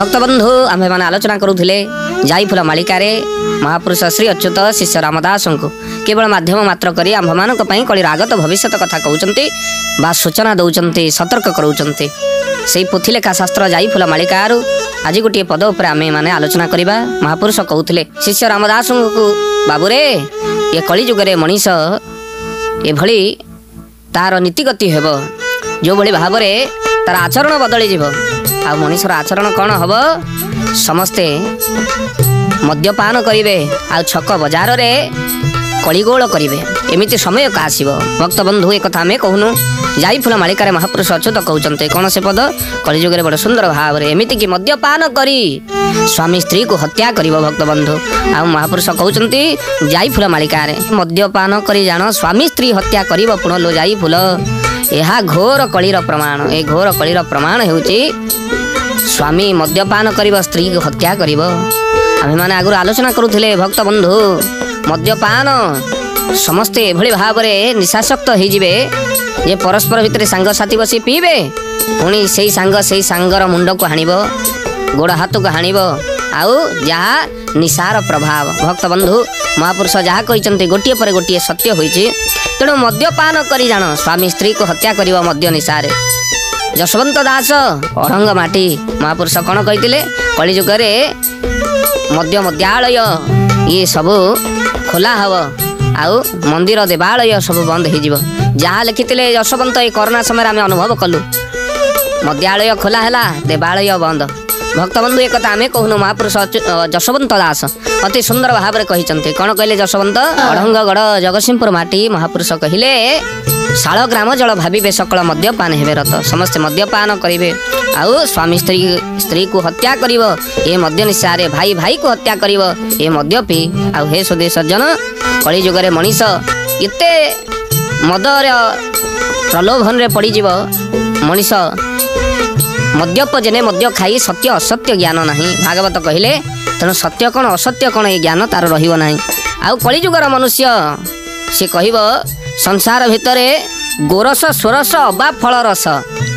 ଭକ୍ତବନ୍ଧୁ, ଆମ୍ଭେମାନେ ଆଲୋଚନା କରୁଥିଲେ ଯାଇଫୁଲ ମାଳିକାରେ ମହାପୁରୁଷ ଶ୍ରୀ ଅଚ୍ୟୁତ ଶିଷ୍ୟ ରାମଦାସଙ୍କୁ କେବଳ ମାଧ୍ୟମ ମାତ୍ର କରି ଆମ୍ଭମାନଙ୍କ ପାଇଁ କଳିର ଆଗତ ଭବିଷ୍ୟତ କଥା କହୁଛନ୍ତି ବା ସୂଚନା ଦେଉଛନ୍ତି, ସତର୍କ କରାଉଛନ୍ତି। ସେଇ ପୋଥିଲେଖା ଶାସ୍ତ୍ର ଯାଇଫୁଲ ମାଳିକାରୁ ଆଜି ଗୋଟିଏ ପଦ ଉପରେ ଆମେ ମାନେ ଆଲୋଚନା କରିବା। ମହାପୁରୁଷ କହୁଥିଲେ ଶିଷ୍ୟ ରାମଦାସଙ୍କୁ, ବାବୁରେ, ଏ କଳିଯୁଗରେ ମଣିଷ ଏଭଳି ତାର ନୀତିଗତି ହେବ, ଯେଉଁଭଳି ଭାବରେ ତାର ଆଚରଣ ବଦଳିଯିବ। ଆଉ ମଣିଷର ଆଚରଣ କ'ଣ ହେବ? ସମସ୍ତେ ମଦ୍ୟପାନ କରିବେ ଆଉ ଛକ ବଜାରରେ କଳିଗୋଳ କରିବେ। ଏମିତି ସମୟକୁ ଆସିବ। ଭକ୍ତବନ୍ଧୁ, ଏ କଥା ଆମେ କହୁନୁ, ଯାଇଫୁଲ ମାଳିକାରେ ମହାପୁରୁଷ ଅଚ୍ୟୁତ କହୁଛନ୍ତି। କ'ଣ ସେ ପଦ? କଳିଯୁଗରେ ବଡ଼ ସୁନ୍ଦର ଭାବରେ ଏମିତିକି ମଦ୍ୟପାନ କରି ସ୍ୱାମୀ ସ୍ତ୍ରୀକୁ ହତ୍ୟା କରିବ। ଭକ୍ତବନ୍ଧୁ, ଆଉ ମହାପୁରୁଷ କହୁଛନ୍ତି ଯାଇଫୁଲ ମାଳିକାରେ, ମଦ୍ୟପାନ କରି ଜାଣ ସ୍ୱାମୀ ସ୍ତ୍ରୀ ହତ୍ୟା କରିବ ପୁଣଲୋ ଯାଇ ଫୁଲ। ଏହା ଘୋର କଳିର ପ୍ରମାଣ। ଏ ଘୋର କଳିର ପ୍ରମାଣ ହେଉଛି ସ୍ୱାମୀ ମଦ୍ୟପାନ କରିବ, ସ୍ତ୍ରୀକୁ ହତ୍ୟା କରିବ। ଆମେମାନେ ଆଗରୁ ଆଲୋଚନା କରୁଥିଲେ ଭକ୍ତବନ୍ଧୁ, ମଦ୍ୟପାନ ସମସ୍ତେ ଏଭଳି ଭାବରେ ନିଶାସକ୍ତ ହେଇଯିବେ ଯେ ପରସ୍ପର ଭିତରେ ସାଙ୍ଗସାଥି ବସି ପିଇବେ, ପୁଣି ସେଇ ସାଙ୍ଗ ସେଇ ସାଙ୍ଗର ମୁଣ୍ଡକୁ ହାଣିବ, ଗୋଡ଼ ହାତକୁ ହାଣିବ, ଆଉ ଯାହା ନିଶାର ପ୍ରଭାବ। ଭକ୍ତବନ୍ଧୁ, ମହାପୁରୁଷ ଯାହା କହିଛନ୍ତି ଗୋଟିଏ ପରେ ଗୋଟିଏ ସତ୍ୟ ହୋଇଛି। ତେଣୁ ମଦ୍ୟପାନ କରି ଜାଣ ସ୍ୱାମୀ ସ୍ତ୍ରୀକୁ ହତ୍ୟା କରିବ ମଦ୍ୟ ନିଶାରେ। ଯଶବନ୍ତ ଦାସ ଅଢଙ୍ଗ ମାଟି ମହାପୁରୁଷ କ'ଣ କହିଥିଲେ? କଳିଯୁଗରେ ମଦ୍ୟ ମଦ୍ୟାଳୟ ଇଏ ସବୁ ଖୋଲା ହେବ ଆଉ ମନ୍ଦିର ଦେବାଳୟ ସବୁ ବନ୍ଦ ହେଇଯିବ। ଯାହା ଲେଖିଥିଲେ ଯଶବନ୍ତ, ଏ କରୋନା ସମୟରେ ଆମେ ଅନୁଭବ କଲୁ। ମଦ୍ୟାଳୟ ଖୋଲା ହେଲା, ଦେବାଳୟ ବନ୍ଦ। ଭକ୍ତବନ୍ଧୁ, ଏ କଥା ଆମେ କହୁନୁ, ମହାପୁରୁଷ ଯଶବନ୍ତ ଦାସ ଅତି ସୁନ୍ଦର ଭାବରେ କହିଛନ୍ତି। କ'ଣ କହିଲେ ଯଶବନ୍ତ? ଅଢଙ୍ଗଗଡ଼ ଜଗତସିଂହପୁର ମାଟି ମହାପୁରୁଷ କହିଲେ, ଶାଳଗ୍ରାମ ଜଳ ଭାବିବେ ସକଳ ମଦ୍ୟପାନ ହେବେ ରତ। ସମସ୍ତେ ମଦ୍ୟପାନ କରିବେ ଆଉ ସ୍ୱାମୀ ସ୍ତ୍ରୀ ସ୍ତ୍ରୀକୁ ହତ୍ୟା କରିବ ଏ ମଦ୍ୟ ନିଶାରେ, ଭାଇ ଭାଇକୁ ହତ୍ୟା କରିବ ଏ ମଦ୍ୟ ପିଇ। ଆଉ ହେ ସୁଧୀ ସଜ୍ଜନ, କଳିଯୁଗରେ ମଣିଷ ଏତେ ମଦର ପ୍ରଲୋଭନରେ ପଡ଼ିଯିବ। ମଣିଷ ମଦ୍ୟପ ଯେନେ ମଦ୍ୟ ଖାଇ ସତ୍ୟ ଅସତ୍ୟ ଜ୍ଞାନ ନାହିଁ, ଭାଗବତ କହିଲେ। ତେଣୁ ସତ୍ୟ କ'ଣ ଅସତ୍ୟ କ'ଣ ଏ ଜ୍ଞାନ ତାର ରହିବ ନାହିଁ। ଆଉ କଳିଯୁଗର ମନୁଷ୍ୟ ସେ କହିବ, ସଂସାର ଭିତରେ ଗୋରସ ସ୍ୱରସ ଅବା ଫଳ ରସ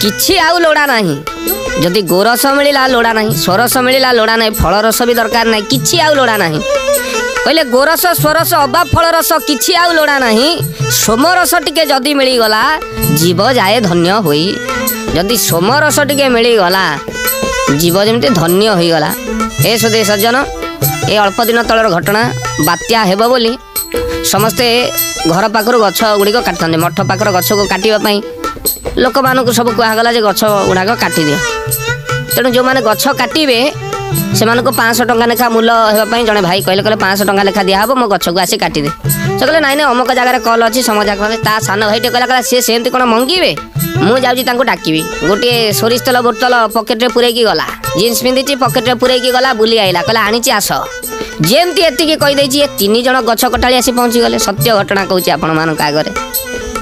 କିଛି ଆଉ ଲୋଡ଼ା ନାହିଁ। ଯଦି ଗୋରସ ମିଳିଲା ଲୋଡ଼ା ନାହିଁ, ସ୍ୱରସ ମିଳିଲା ଲୋଡ଼ା ନାହିଁ, ଫଳ ରସ ବି ଦରକାର ନାହିଁ, କିଛି ଆଉ ଲୋଡ଼ା ନାହିଁ। କହିଲେ ଗୋରସ ସ୍ୱରସ ଅବା ଫଳ ରସ କିଛି ଆଉ ଲୋଡ଼ା ନାହିଁ, ସୋମରସ ଟିକେ ଯଦି ମିଳିଗଲା ଜୀବ ଯାଏ ଧନ୍ୟ ହୋଇ। ଯଦି ସୋମରସ ଟିକେ ମିଳିଗଲା ଜୀବ ଯେମିତି ଧନ୍ୟ ହୋଇଗଲା। ଏ ସୁଧୀ ସଜ୍ଜନ, ଏ ଅଳ୍ପ ଦିନ ତଳର ଘଟଣା। ବାତ୍ୟା ହେବ ବୋଲି ସମସ୍ତେ ଘର ପାଖରୁ ଗଛ ଗୁଡ଼ିକ କାଟିଥାନ୍ତି। ମଠ ପାଖର ଗଛକୁ କାଟିବା ପାଇଁ ଲୋକମାନଙ୍କୁ ସବୁ କୁହାଗଲା ଯେ ଗଛ ଗୁଡ଼ାକ କାଟିଦିଅ। ତେଣୁ ଯେଉଁମାନେ ଗଛ କାଟିବେ ସେମାନଙ୍କୁ 500 ଟଙ୍କା ଲେଖା ମୂଲ ହେବା ପାଇଁ ଜଣେ ଭାଇ କହିଲେ, କହିଲେ 500 ଟଙ୍କା ଲେଖା ଦିଆହେବ, ମୋ ଗଛକୁ ଆସି କାଟିଦେ। ସେ କହିଲେ ନାଇଁ ନାଇଁ, ଅମକ ଜାଗାରେ କଲ୍ ଅଛି, ସମ ଜାଗାରେ। ତା ସାନ ଭାଇଟେ କହିଲା, କହିଲା ସିଏ ସେମିତି କ'ଣ ମଙ୍ଗିବେ, ମୁଁ ଯାଉଛି ତାଙ୍କୁ ଡାକିବି। ଗୋଟିଏ ସୋରିଷ ତେଲ ବୋତଲ ପକେଟରେ ପୁରେଇକି ଗଲା, ଜିନ୍ସ ପିନ୍ଧିଛି, ପକେଟରେ ପୁରେଇକି ଗଲା, ବୁଲି ଆଇଲା, କହିଲା ଆଣିଛି ଆସ। ଯେମିତି ଏତିକି କହିଦେଇଛି, ଏ 3 ଜଣ ଗଛ କଟାଳି ଆସି ପହଞ୍ଚିଗଲେ। ସତ୍ୟ ଘଟଣା କହୁଛି ଆପଣମାନଙ୍କ ଆଗରେ।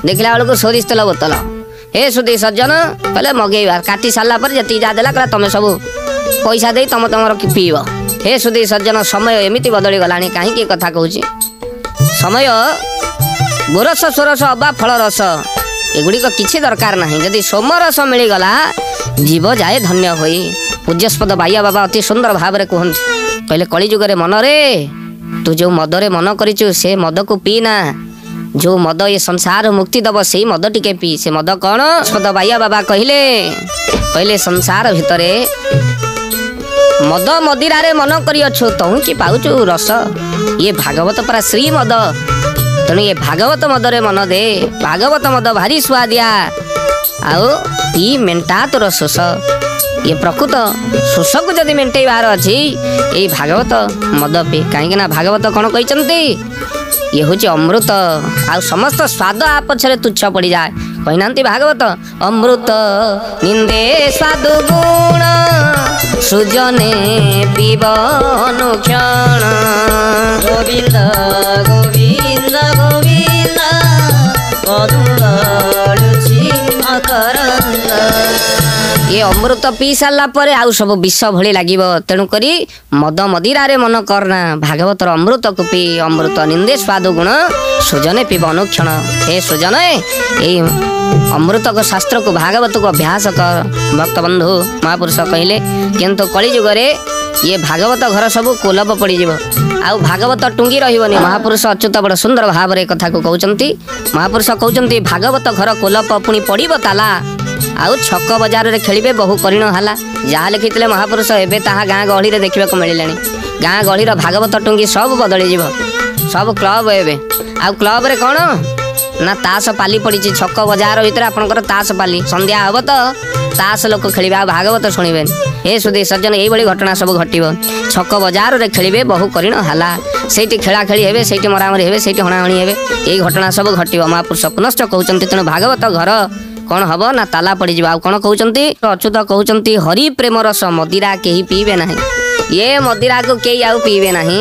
ଦେଖିଲା ବେଳକୁ ସୋରିଷ ତେଲ ବୋତଲ। ହେ ସୁଧୀ ସଜ୍ଜନ, କହିଲେ ମଗେଇବା। କାଟି ସାରିଲା ପରେ ଯେତିକି ଯାହା ଦେଲା, କହିଲା ତମେ ସବୁ ପଇସା ଦେଇ ତମ ତମର ପିଇବ। ହେ ସୁଧୀ ସଜ୍ଜନ, ସମୟ ଏମିତି ବଦଳି ଗଲାଣି। କାହିଁକି କଥା କହୁଛି? ସମୟ ଗୋରସ ସ୍ୱରସ ଅବା ଫଳ ରସ ଏଗୁଡ଼ିକ କିଛି ଦରକାର ନାହିଁ, ଯଦି ସୋମରସ ମିଳିଗଲା ଜୀବ ଯାଏ ଧନ୍ୟ ହୋଇ। ପୂଜ୍ୟସ୍ପଦ ବାଇଆ ବାବା ଅତି ସୁନ୍ଦର ଭାବରେ କୁହନ୍ତି, କହିଲେ କଳିଯୁଗରେ ମନରେ ତୁ ଯେଉଁ ମଦରେ ମନ କରିଛୁ ସେ ମଦକୁ ପିଇନା, ଯେଉଁ ମଦ ଏ ସଂସାର ମୁକ୍ତି ଦବ ସେଇ ମଦ ଟିକେ ପିଇ। ସେ ମଦ କ'ଣ? ସ୍ପଦ ବାଇଆ ବାବା କହିଲେ, କହିଲେ ସଂସାର ଭିତରେ ମଦ ମଦିରାରେ ମନ କରିଅଛୁ ତହୁଁ କି ପାଉଛୁ ରସ? ଇଏ ଭାଗବତ ପରା ଶ୍ରୀ ମଦ। ତେଣୁ ଏ ଭାଗବତ ମଦରେ ମନ ଦେ, ଭାଗବତ ମଦ ଭାରି ସୁଆଦିଆ, ଆଉ ପିଇ ମେଣ୍ଟା ତୋର ଶୋଷ। ଇଏ ପ୍ରକୃତ ଶୋଷକୁ ଯଦି ମେଣ୍ଟେଇବାର ଅଛି ଏଇ ଭାଗବତ ମଦ ପି। କାହିଁକି ନା ଭାଗବତ କ'ଣ କହିଛନ୍ତି? ଇଏ ହେଉଛି ଅମୃତ, ଆଉ ସମସ୍ତ ସ୍ୱାଦ ଆ ପଛରେ ତୁଚ୍ଛ ପଡ଼ିଯାଏ। କହିନାହାନ୍ତି ଭାଗବତ? ଅମୃତ ନିନ୍ଦେ ସ୍ୱାଦୁ ଗୁଣ ସୁଜନେ ପିବ ଅନୁକ୍ଷଣ। ଗୋବିନ୍ଦ ଗୋବିନ୍ଦ ଗୋବିନ୍ଦ ମଧୁ ଗଳୁଛି ମକରନ୍ଦ। ଇଏ ଅମୃତ ପିଇ ସାରିଲା ପରେ ଆଉ ସବୁ ବିଷ ଭଳି ଲାଗିବ। ତେଣୁକରି ମଦ ମଦିରାରେ ମନ କରନା, ଭାଗବତର ଅମୃତକୁ ପିଇ। ଅମୃତ ନିନ୍ଦେ ସ୍ୱାଦୁ ଗୁଣ ସୁଜନେ ପିବ ଅନୁକ୍ଷଣ। ହେ ସୁଜନେ, ଏଇ ଅମୃତକ ଶାସ୍ତ୍ରକୁ ଭାଗବତକୁ ଅଭ୍ୟାସ କର। ଭକ୍ତବନ୍ଧୁ, ମହାପୁରୁଷ କହିଲେ କିନ୍ତୁ କଳିଯୁଗରେ ଇଏ ଭାଗବତ ଘର ସବୁ କୋଲପ ପଡ଼ିଯିବ, ଆଉ ଭାଗବତ ଟୁଙ୍ଗି ରହିବନି। ମହାପୁରୁଷ ଅଚ୍ୟୁତ ବଡ଼ ସୁନ୍ଦର ଭାବରେ ଏ କଥାକୁ କହୁଛନ୍ତି। ମହାପୁରୁଷ କହୁଛନ୍ତି ଭାଗବତ ଘର କୋଲପ ପୁଣି ପଡ଼ିବ ତାଲା, ଆଉ ଛକ ବଜାରରେ ଖେଳିବେ ବହୁ କରିଣ ହାଲା। ଯାହା ଲେଖିଥିଲେ ମହାପୁରୁଷ ଏବେ ତାହା ଗାଁ ଗହଳିରେ ଦେଖିବାକୁ ମିଳିଲାଣି। ଗାଁ ଗହଳିର ଭାଗବତ ଟୁଙ୍ଗି ସବୁ ବଦଳିଯିବ, ସବୁ କ୍ଲବ ଏବେ। ଆଉ କ୍ଲବରେ କ'ଣ ନା ତାସ ପାଲି ପଡ଼ିଛି ଛକ ବଜାର ଭିତରେ ଆପଣଙ୍କର ତାସ ପାଲି। ସନ୍ଧ୍ୟା ହବ ତ ତାସ ଲୋକ ଖେଳିବେ, ଆଉ ଭାଗବତ ଶୁଣିବେନି। ଏ ସୁଧୀ ସଜ୍ଜନ, ଏଇଭଳି ଘଟଣା ସବୁ ଘଟିବ। ଛକ ବଜାରରେ ଖେଳିବେ ବହୁ କରିଣ ହାଲା, ସେଇଠି ଖେଳା ଖେଳି ହେବେ, ସେଇଠି ମରାମରି ହେବେ, ସେଇଠି ହଣାହଣି ହେବେ, ଏଇ ଘଟଣା ସବୁ ଘଟିବ। ମହାପୁରୁଷ ପୁନଶ୍ଚ କହୁଛନ୍ତି ତେଣୁ ଭାଗବତ ଘର କ'ଣ ହବ ନା ତାଲା ପଡ଼ିଯିବ। ଆଉ କ'ଣ କହୁଛନ୍ତି ଅଚ୍ୟୁତ? କହୁଛନ୍ତି ହରି ପ୍ରେମ ରସ ମଦିରା କେହି ପିଇବେ ନାହିଁ। ଏ ମଦିରାକୁ କେହି ଆଉ ପିଇବେ ନାହିଁ।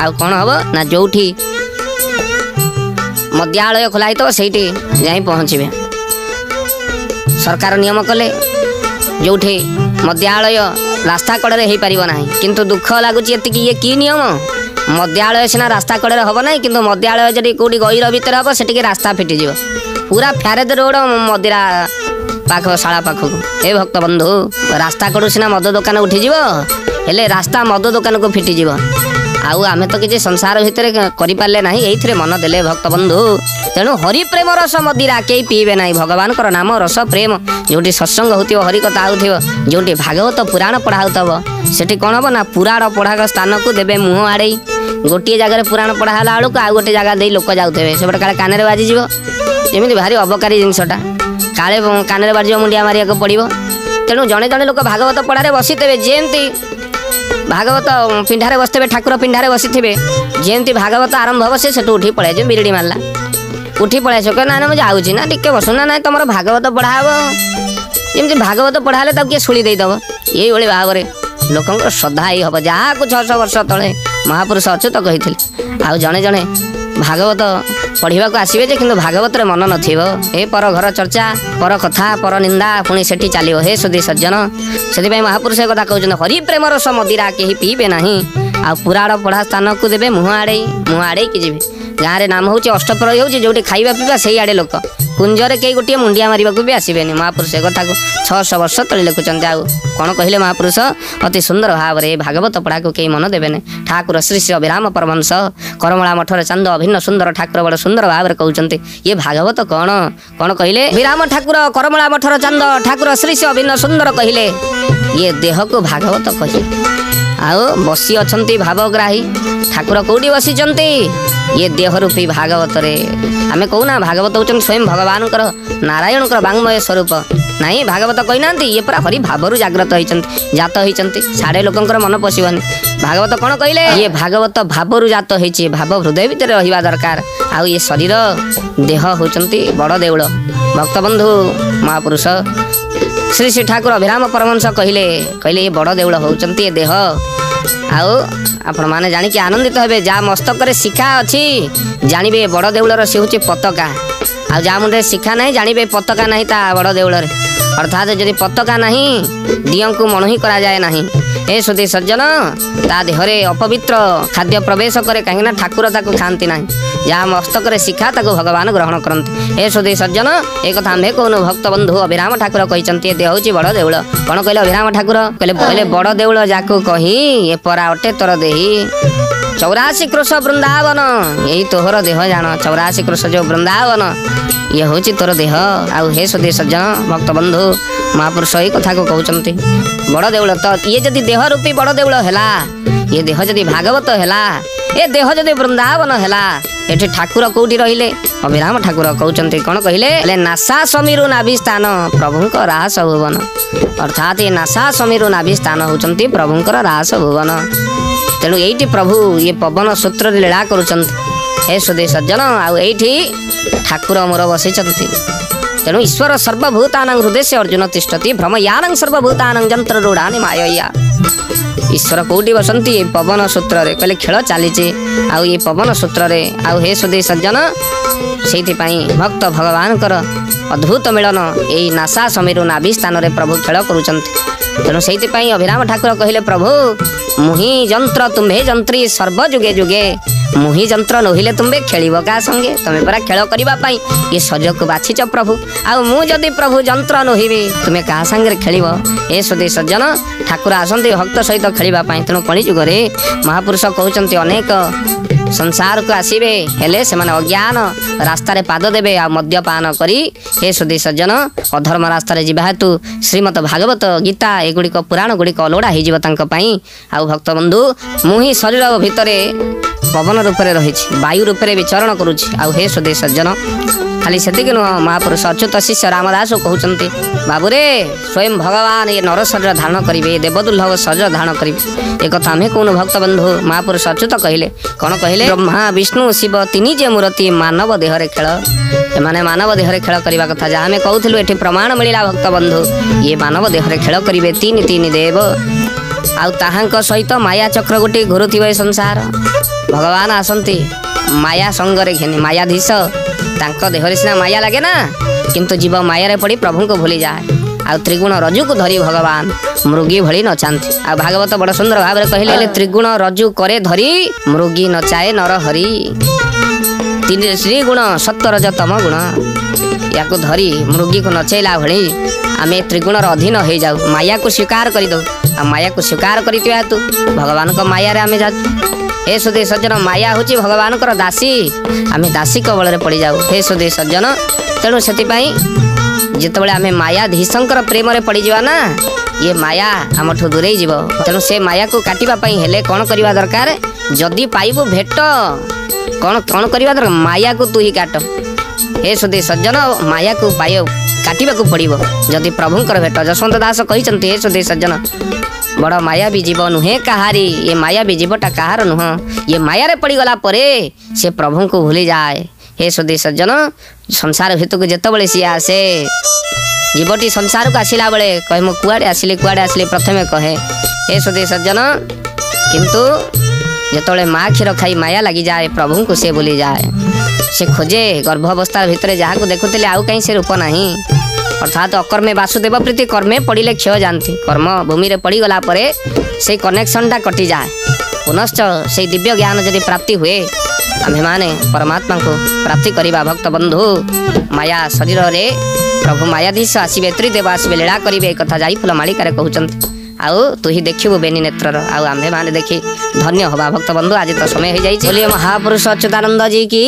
ଆଉ କ'ଣ ହବ ନା ଯୋଉଠି ମଦ୍ୟାଳୟ ଖୋଲା ହେଇଥିବ ସେଇଠି ଯାଇ ପହଞ୍ଚିବେ। ସରକାର ନିୟମ କଲେ ଯୋଉଠି ମଦ୍ୟାଳୟ ରାସ୍ତା କଡ଼ରେ ହେଇପାରିବ ନାହିଁ। କିନ୍ତୁ ଦୁଃଖ ଲାଗୁଛି ଏତିକି, ଇଏ କି ନିୟମ? ମଦ୍ୟାଳୟ ସିନା ରାସ୍ତା କଡ଼ରେ ହବ ନାହିଁ, କିନ୍ତୁ ମଦ୍ୟାଳୟ ଯଦି କୋଉଠି ଗହିର ଭିତରେ ହବ ସେଠିକି ରାସ୍ତା ଫିଟିଯିବ, ପୁରା ଫ୍ୟାରେଦ ରୋଡ଼ ମଦିରା ପାଖ ଶାଳା ପାଖକୁ। ଏ ଭକ୍ତ ବନ୍ଧୁ, ରାସ୍ତା କଡ଼ୁ ସିନା ମଦ ଦୋକାନ ଉଠିଯିବ, ହେଲେ ରାସ୍ତା ମଦ ଦୋକାନକୁ ଫିଟିଯିବ। ଆଉ ଆମେ ତ କିଛି ସଂସାର ଭିତରେ କରିପାରିଲେ ନାହିଁ, ଏଇଥିରେ ମନ ଦେଲେ ଭକ୍ତ ବନ୍ଧୁ। ତେଣୁ ହରି ପ୍ରେମ ରସ ମଦିରା କେହି ପିଇବେ ନାହିଁ। ଭଗବାନଙ୍କର ନାମ ରସ ପ୍ରେମ ଯେଉଁଠି ସତ୍ସଙ୍ଗ ହେଉଥିବ, ହରି କଥା ହେଉଥିବ, ଯେଉଁଠି ଭାଗବତ ପୁରାଣ ପଢ଼ା ହେଉଥିବ, ସେଠି କ'ଣ ହବ ନା ପୁରାଣ ପଢ଼ା ସ୍ଥାନକୁ ଦେବେ ମୁହଁ ଆଡ଼େଇ। ଗୋଟିଏ ଜାଗାରେ ପୁରାଣ ପଢ଼ା ହେଲା ବେଳକୁ ଆଉ ଗୋଟେ ଜାଗା ଦେଇ ଲୋକ ଯାଉଥିବେ, ସେପଟେ କାଳେ କାନରେ ବାଜିଯିବ। ଯେମିତି ଭାରି ଅବକାରୀ ଜିନିଷଟା, କାଳେ କାନରେ ବାଜିବ, ମୁଣ୍ଡିଆ ମାରିବାକୁ ପଡ଼ିବ। ତେଣୁ ଜଣେ ଜଣେ ଲୋକ ଭାଗବତ ପଢ଼ାରେ ବସିଥିବେ, ଯେମିତି ଭାଗବତ ପିଣ୍ଢାରେ ବସିଥିବେ, ଠାକୁର ପିଣ୍ଢାରେ ବସିଥିବେ, ଯେମିତି ଭାଗବତ ଆରମ୍ଭ ହେବ ସେ ସେଠୁ ଉଠି ପଳେଇ, ଯେମିତି ବିରିଡ଼ି ମାରିଲା ଉଠି ପଳେଇ ଆସିବ। ନା ନା ମୁଁ ଯାଉଛି, ନା ଟିକେ ବସୁ, ନା ନାଇଁ ତମର ଭାଗବତ ପଢ଼ା ହେବ। ଯେମିତି ଭାଗବତ ପଢ଼ା ହେଲେ ତାକୁ କିଏ ଶୁଳି ଦେଇଦେବ। ଏଇଭଳି ଭାବରେ ଲୋକଙ୍କର ଶ୍ରଦ୍ଧା ହେଇ ହେବ, ଯାହାକୁ 600 ବର୍ଷ ତଳେ ମହାପୁରୁଷ ଅଚ୍ୟୁତ କହିଥିଲେ। ଆଉ ଜଣେ ଜଣେ ଭାଗବତ ପଢ଼ିବାକୁ ଆସିବେ ଯେ, କିନ୍ତୁ ଭାଗବତରେ ମନ ନଥିବ। ଏ ପର ଘର ଚର୍ଚ୍ଚା, ପର କଥା, ପର ନିନ୍ଦା ପୁଣି ସେଠି ଚାଲିବ। ହେ ସୁଧୀ ସଜ୍ଜନ, ସେଥିପାଇଁ ମହାପୁରୁଷ କଥା କହୁଛନ୍ତି ହରି ପ୍ରେମ ରସ ମଦିରା କେହି ପିଇବେ ନାହିଁ। ଆଉ ପୁରାଣ ପଢ଼ା ସ୍ଥାନକୁ ଦେବେ ମୁହଁ ଆଡ଼େଇ, ମୁହଁ ଆଡ଼େଇକି ଯିବେ। ଗାଁରେ ନାମ ହେଉଛି, ଅଷ୍ଟପ୍ରହରୀ ହେଉଛି, ଯେଉଁଠି ଖାଇବା ପିଇବା ସେଇଆଡ଼େ ଲୋକ, କୁଞ୍ଜରେ କେହି ଗୋଟିଏ ମୁଣ୍ଡିଆ ମାରିବାକୁ ବି ଆସିବେନି। ମହାପୁରୁଷ ଏ କଥାକୁ 600 ବର୍ଷ ତଳେ ଲେଖୁଛନ୍ତି। ଆଉ କ'ଣ କହିଲେ ମହାପୁରୁଷ? ଅତି ସୁନ୍ଦର ଭାବରେ ଏ ଭାଗବତ ପଢ଼ାକୁ କେହି ମନ ଦେବେନି। ଠାକୁର ଶ୍ରୀ ଶ୍ରୀ ଅଭିରାମ ପରମହଂସ କରମଳା ମଠର ଚାନ୍ଦ ଅଭିନ୍ନ ସୁନ୍ଦର ଠାକୁର ବଡ଼ ସୁନ୍ଦର ଭାବରେ କହୁଛନ୍ତି ଇଏ ଭାଗବତ କ'ଣ। କ'ଣ କହିଲେ ଅଭିରାମ ଠାକୁର କରମଳା ମଠର ଚାନ୍ଦ ଠାକୁର ଶ୍ରୀ ଶ୍ରୀ ଅଭିନ୍ନ ସୁନ୍ଦର କହିଲେ ଇଏ ଦେହକୁ ଭାଗବତ କହି। ଆଉ ବସି ଅଛନ୍ତି ଭାବଗ୍ରାହୀ ଠାକୁର କୋଉଠି ବସିଛନ୍ତି? ଇଏ ଦେହ ରୂପୀ ଭାଗବତରେ। ଆମେ କହୁନା ଭାଗବତ ହେଉଛନ୍ତି ସ୍ୱୟଂ ଭଗବାନଙ୍କର ନାରାୟଣଙ୍କର ବାଙ୍ମୟ ସ୍ୱରୂପ। ନାଇଁ, ଭାଗବତ କହିନାହାନ୍ତି, ଇଏ ପୁରା ହରି ଭାବରୁ ଜାଗ୍ରତ ହେଇଛନ୍ତି, ଜାତ ହେଇଛନ୍ତି। ସାଢ଼େ ଲୋକଙ୍କର ମନ ପଶିବନି। ଭାଗବତ କ'ଣ କହିଲେ? ଇଏ ଭାଗବତ ଭାବରୁ ଜାତ ହେଇଛି, ଭାବ ହୃଦୟ ଭିତରେ ରହିବା ଦରକାର। ଆଉ ଇଏ ଶରୀର ଦେହ ହେଉଛନ୍ତି ବଡ଼ ଦେଉଳ। ଭକ୍ତବନ୍ଧୁ, ମହାପୁରୁଷ ଶ୍ରୀ ଶ୍ରୀ ଠାକୁର ଅଭିରାମ ପରମହଂସ କହିଲେ, କହିଲେ ଏ ବଡ଼ ଦେଉଳ ହେଉଛନ୍ତି ଏ ଦେହ। ଆଉ ଆପଣମାନେ ଜାଣିକି ଆନନ୍ଦିତ ହେବେ, ଯାହା ମସ୍ତକରେ ଶିଖା ଅଛି ଜାଣିବେ ବଡ଼ ଦେଉଳର ସେ ହେଉଛି ପତାକା, ଆଉ ଯାହା ମୁଣ୍ଡରେ ଶିଖା ନାହିଁ ଜାଣିବେ ପତାକା ନାହିଁ ତା ବଡ଼ ଦେଉଳରେ। ଅର୍ଥାତ୍ ଯଦି ପତାକା ନାହିଁ ଦିଅଙ୍କୁ ମଣୋହି କରାଯାଏ ନାହିଁ। ଏ ସୁଧୀ ସଜ୍ଜନ, ତା ଦେହରେ ଅପବିତ୍ର ଖାଦ୍ୟ ପ୍ରବେଶ କରେ, କାହିଁକିନା ଠାକୁର ତାକୁ ଖାଆନ୍ତି ନାହିଁ। ଯାହା ମସ୍ତକରେ ଶିଖା ତାକୁ ଭଗବାନ ଗ୍ରହଣ କରନ୍ତି। ଏ ସୁଧୀ ସଜ୍ଜନ, ଏ କଥା ଆମ୍ଭେ କହୁନୁ, ଭକ୍ତବନ୍ଧୁ ଅଭିରାମ ଠାକୁର କହିଛନ୍ତି ଏ ଦେହ ହେଉଛି ବଡ଼ ଦେଉଳ। କ'ଣ କହିଲେ ଅଭିରାମ ଠାକୁର? କହିଲେ କହିଲେ ବଡ଼ ଦେଉଳ ଯାକୁ କହି ଏ ପରା ଅଟେ ତୋର ଦେହି, 84 କ୍ରୋଶ ବୃନ୍ଦାବନ ଏଇ ତୋହର ଦେହ ଜାଣ। 84 କ୍ରୋଶ ଯୋଉ ବୃନ୍ଦାବନ ଇଏ ହେଉଛି ତୋର ଦେହ। ଆଉ ହେ ସୁଧୀ ସଜ୍ଜନ, ଭକ୍ତବନ୍ଧୁ ମହାପୁରୁଷ ଏଇ କଥାକୁ କହୁଛନ୍ତି ବଡ଼ ଦେଉଳ ତ ଇଏ ଯଦି ଦେହ ରୂପୀ ବଡ଼ ଦେଉଳ ହେଲା, ଇଏ ଦେହ ଯଦି ଭାଗବତ ହେଲା, ଏ ଦେହ ଯଦି ବୃନ୍ଦାବନ ହେଲା, ଏଠି ଠାକୁର କୋଉଠି ରହିଲେ? ଅଭିରାମ ଠାକୁର କହୁଛନ୍ତି, କ'ଣ କହିଲେ? ହେଲେ ନାସା ସମୀରୁ ନାଭି ସ୍ଥାନ ପ୍ରଭୁଙ୍କ ରାସ ଭୁବନ। ଅର୍ଥାତ୍ ଏ ନାସା ସମୀରୁ ନାଭି ସ୍ଥାନ ହେଉଛନ୍ତି ପ୍ରଭୁଙ୍କର ରାସ ଭୁବନ। ତେଣୁ ଏଇଠି ପ୍ରଭୁ ଇଏ ପବନ ସୂତ୍ରରେ ଲୀଳା କରୁଛନ୍ତି। ହେ ସୁଧୀ ସଜ୍ଜନ, ଆଉ ଏଇଠି ଠାକୁର ମୋର ବସିଛନ୍ତି। ତେଣୁ ଈଶ୍ୱର ସର୍ବଭୂତାନାଂ ହୃଦୟେ ଅର୍ଜୁନ ତିଷ୍ଠତି ଭ୍ରମୟାନଂ ସର୍ବଭୂତାନାଂ ଯନ୍ତ୍ର ରୂଢ଼ାନି ମାୟୟା। ଈଶ୍ୱର କୋଉଠି ବସନ୍ତି? ଏ ପବନ ସୂତ୍ରରେ। କହିଲେ ଖେଳ ଚାଲିଛି ଆଉ ଏ ପବନ ସୂତ୍ରରେ। ଆଉ ହେ ସୁଧୀ ସଜ୍ଜନ, ସେଇଥିପାଇଁ ଭକ୍ତ ଭଗବାନଙ୍କର ଅଦ୍ଭୁତ ମିଳନ ଏଇ ନାସା ସମୀରୁ ନାଭି ସ୍ଥାନରେ ପ୍ରଭୁ ଖେଳ କରୁଛନ୍ତି। ତେଣୁ ସେଇଥିପାଇଁ ଅଭିରାମ ଠାକୁର କହିଲେ, ପ୍ରଭୁ ମୁହିଁ ଯନ୍ତ୍ର ତୁମ୍ଭେ ଯନ୍ତ୍ରୀ ସର୍ବ ଯୁଗେ ଯୁଗେ, ମୁହିଁ ଯନ୍ତ୍ର ନୋହିଲେ ତୁମ୍ଭେ ଖେଳିବ କାହା ସଙ୍ଗେ? ତମେ ପରା ଖେଳ କରିବା ପାଇଁ ଏ ଶରୀରକୁ ବାଛିଛ ପ୍ରଭୁ, ଆଉ ମୁଁ ଯଦି ପ୍ରଭୁ ଯନ୍ତ୍ର ନୋହିବି ତୁମେ କାହା ସାଙ୍ଗରେ ଖେଳିବ? ଏ ସୁଧୀ ସଜ୍ଜନ, ଠାକୁର ଆସନ୍ତି ଭକ୍ତ ସହିତ ଖେଳିବା ପାଇଁ। ତେଣୁ କଳିଯୁଗରେ ମହାପୁରୁଷ କହୁଛନ୍ତି ଅନେକ ସଂସାରକୁ ଆସିବେ, ହେଲେ ସେମାନେ ଅଜ୍ଞାନ ରାସ୍ତାରେ ପାଦ ଦେବେ ଆଉ ମଦ୍ୟପାନ କରି ହେ ସୁଧୀ ସଜ୍ଜନ ଅଧର୍ମ ରାସ୍ତାରେ ଯିବା ହେତୁ ଶ୍ରୀମଦ ଭାଗବତ ଗୀତା ଏଗୁଡ଼ିକ ପୁରାଣ ଗୁଡ଼ିକ ଅଲୋଡ଼ା ହେଇଯିବ ତାଙ୍କ ପାଇଁ। ଆଉ ଭକ୍ତବନ୍ଧୁ, ମୁଁ ହିଁ ଶରୀର ଭିତରେ ପବନ ରୂପରେ ରହିଛି, ବାୟୁ ରୂପରେ ବିଚରଣ କରୁଛି। ଆଉ ହେ ସୁଧୀ ସଜ୍ଜନ, ଖାଲି ସେତିକି ନୁହଁ, ମହାପୁରୁଷ ଅଚ୍ୟୁତ ଶିଷ୍ୟ ରାମଦାସ କହୁଛନ୍ତି, ବାବୁରେ ସ୍ୱୟଂ ଭଗବାନ ଏ ନର ଶରୀର ଧାରଣ କରିବେ, ଏ ଦେବଦୁର୍ଲଭ ଶରୀର ଧାରଣ କରିବେ। ଏ କଥା ଆମେ କହୁନୁ ଭକ୍ତବନ୍ଧୁ, ମହାପୁରୁଷ ଅଚ୍ୟୁତ କହିଲେ। କ'ଣ କହିଲେ? ବ୍ରହ୍ମା ବିଷ୍ଣୁ ଶିବ ତିନି ଯେ ମୂରତି ମାନବ ଦେହରେ ଖେଳ। ଏମାନେ ମାନବ ଦେହରେ ଖେଳ କରିବା କଥା ଯାହା ଆମେ କହୁଥିଲୁ, ଏଠି ପ୍ରମାଣ ମିଳିଲା ଭକ୍ତବନ୍ଧୁ। ଇଏ ମାନବ ଦେହରେ ଖେଳ କରିବେ ତିନି ତିନି ଦେବ, ଆଉ ତାହାଙ୍କ ସହିତ ମାୟା ଚକ୍ର ଗୋଟିଏ ଘୁରୁଥିବ ଏ ସଂସାର। ଭଗବାନ ଆସନ୍ତି ମାୟା ସଙ୍ଗରେ ଘେନି, ମାୟାଧୀଶ ତାଙ୍କ ଦେହରେ ସିନା ମାୟା ଲାଗେ ନା, କିନ୍ତୁ ଜୀବ ମାୟାରେ ପଡ଼ି ପ୍ରଭୁଙ୍କୁ ଭୁଲିଯାଏ। ଆଉ ତ୍ରିଗୁଣ ରଜୁକୁ ଧରି ଭଗବାନ ମୃଗୀ ଭଳି ନଚାନ୍ତି। ଆଉ ଭାଗବତ ବଡ଼ ସୁନ୍ଦର ଭାବରେ କହିଲେ, ହେଲେ ତ୍ରିଗୁଣ ରଜୁ କରେ ଧରି ମୃଗୀ ନଚାଏ ନର ହରି। ତ୍ରିଗୁଣ ସତ୍ୱ ରଜ ତମ ଗୁଣ, ୟାକୁ ଧରି ମୃଗୀକୁ ନଚେଇଲା ଭଳି ଆମେ ତ୍ରିଗୁଣର ଅଧୀନ ହେଇଯାଉ, ମାୟାକୁ ସ୍ୱୀକାର କରିଦେଉ। ଆଉ ମାୟାକୁ ସ୍ୱୀକାର କରିଥିବା ହେତୁ ଭଗବାନଙ୍କ ମାୟାରେ ଆମେ ଯାଉ। ହେ ସୁଧୀ ସଜ୍ଜନ, ମାୟା ହେଉଛି ଭଗବାନଙ୍କର ଦାସୀ, ଆମେ ଦାସୀ କବଳରେ ପଡ଼ିଯାଉ। ହେ ସୁଧୀ ସଜ୍ଜନ, ତେଣୁ ସେଥିପାଇଁ ଯେତେବେଳେ ଆମେ ମାୟାଧୀଶଙ୍କର ପ୍ରେମରେ ପଡ଼ିଯିବା ନା, ଇଏ ମାୟା ଆମଠୁ ଦୂରେଇ ଯିବ। ତେଣୁ ସେ ମାୟାକୁ କାଟିବା ପାଇଁ ହେଲେ କ'ଣ କରିବା ଦରକାର? ଯଦି ପାଇବୁ ଭେଟ, କ'ଣ କ'ଣ କରିବା ଦରକାର? ମାୟାକୁ ତୁ ହିଁ କାଟ। ହେ ସୁଧୀ ସଜ୍ଜନ, ମାୟାକୁ ପାଇ କାଟିବାକୁ ପଡ଼ିବ ଯଦି ପ୍ରଭୁଙ୍କର ଭେଟ। ଯଶବନ୍ତ ଦାସ କହିଛନ୍ତି, ହେ ସୁଧୀ ସଜ୍ଜନ, ବଡ଼ ମାୟାବୀ ଜୀବ ନୁହେଁ କାହାରି, ଏ ମାୟାବୀ ଜୀବଟା କାହାର ନୁହଁ। ଇଏ ମାୟାରେ ପଡ଼ିଗଲା ପରେ ସେ ପ୍ରଭୁଙ୍କୁ ଭୁଲିଯାଏ। ହେ ସୁଧୀ ସଜ୍ଜନ, ସଂସାର ଭିତରକୁ ଯେତେବେଳେ ସିଏ ଆସେ, ଜୀବଟି ସଂସାରକୁ ଆସିଲା ବେଳେ କହେ ମୁଁ କୁଆଡ଼େ ଆସିଲି, କୁଆଡ଼େ ଆସିଲି ପ୍ରଥମେ କହେ। ହେ ସୁଧୀ ସଜ୍ଜନ, କିନ୍ତୁ ଯେତେବେଳେ ମା କ୍ଷୀର ଖାଇ ମାୟା ଲାଗିଯାଏ, ପ୍ରଭୁଙ୍କୁ ସେ ଭୁଲିଯାଏ। ସେ ଖୋଜେ ଗର୍ଭାବସ୍ଥା ଭିତରେ ଯାହାକୁ ଦେଖୁଥିଲେ ଆଉ କାହିଁ ସେ ରୂପ ନାହିଁ। ଅର୍ଥାତ୍ ଅକର୍ମେ ବାସୁଦେବ ପ୍ରୀତି, କର୍ମେ ପଡ଼ିଲେ କ୍ଷୟ ଯାଆନ୍ତି। କର୍ମ ଭୂମିରେ ପଡ଼ିଗଲା ପରେ ସେଇ କନେକ୍ସନଟା କଟିଯାଏ। ପୁନଶ୍ଚ ସେଇ ଦିବ୍ୟ ଜ୍ଞାନ ଯଦି ପ୍ରାପ୍ତି ହୁଏ, ଆମ୍ଭେମାନେ ପରମାତ୍ମାଙ୍କୁ ପ୍ରାପ୍ତି କରିବା। ଭକ୍ତବନ୍ଧୁ, ମାୟା ଶରୀରରେ ପ୍ରଭୁ ମାୟାଧୀଶ ଆସିବେ, ତ୍ରିଦେବ ଆସିବେ, ଲୀଳା କରିବେ, ଏ କଥା ଯାଇ ଫୁଲ ମାଳିକାରେ କହୁଛନ୍ତି। ଆଉ ତୁ ହିଁ ଦେଖିବୁ ବେନି ନେତ୍ରର, ଆଉ ଆମ୍ଭେମାନେ ଦେଖି ଧନ୍ୟ ହବା। ଭକ୍ତବନ୍ଧୁ, ଆଜି ତ ସମୟ ହେଇଯାଇଛି। ବୋଲିଏ ମହାପୁରୁଷ ଅଚ୍ୟୁତାନନ୍ଦ ଜୀ କି।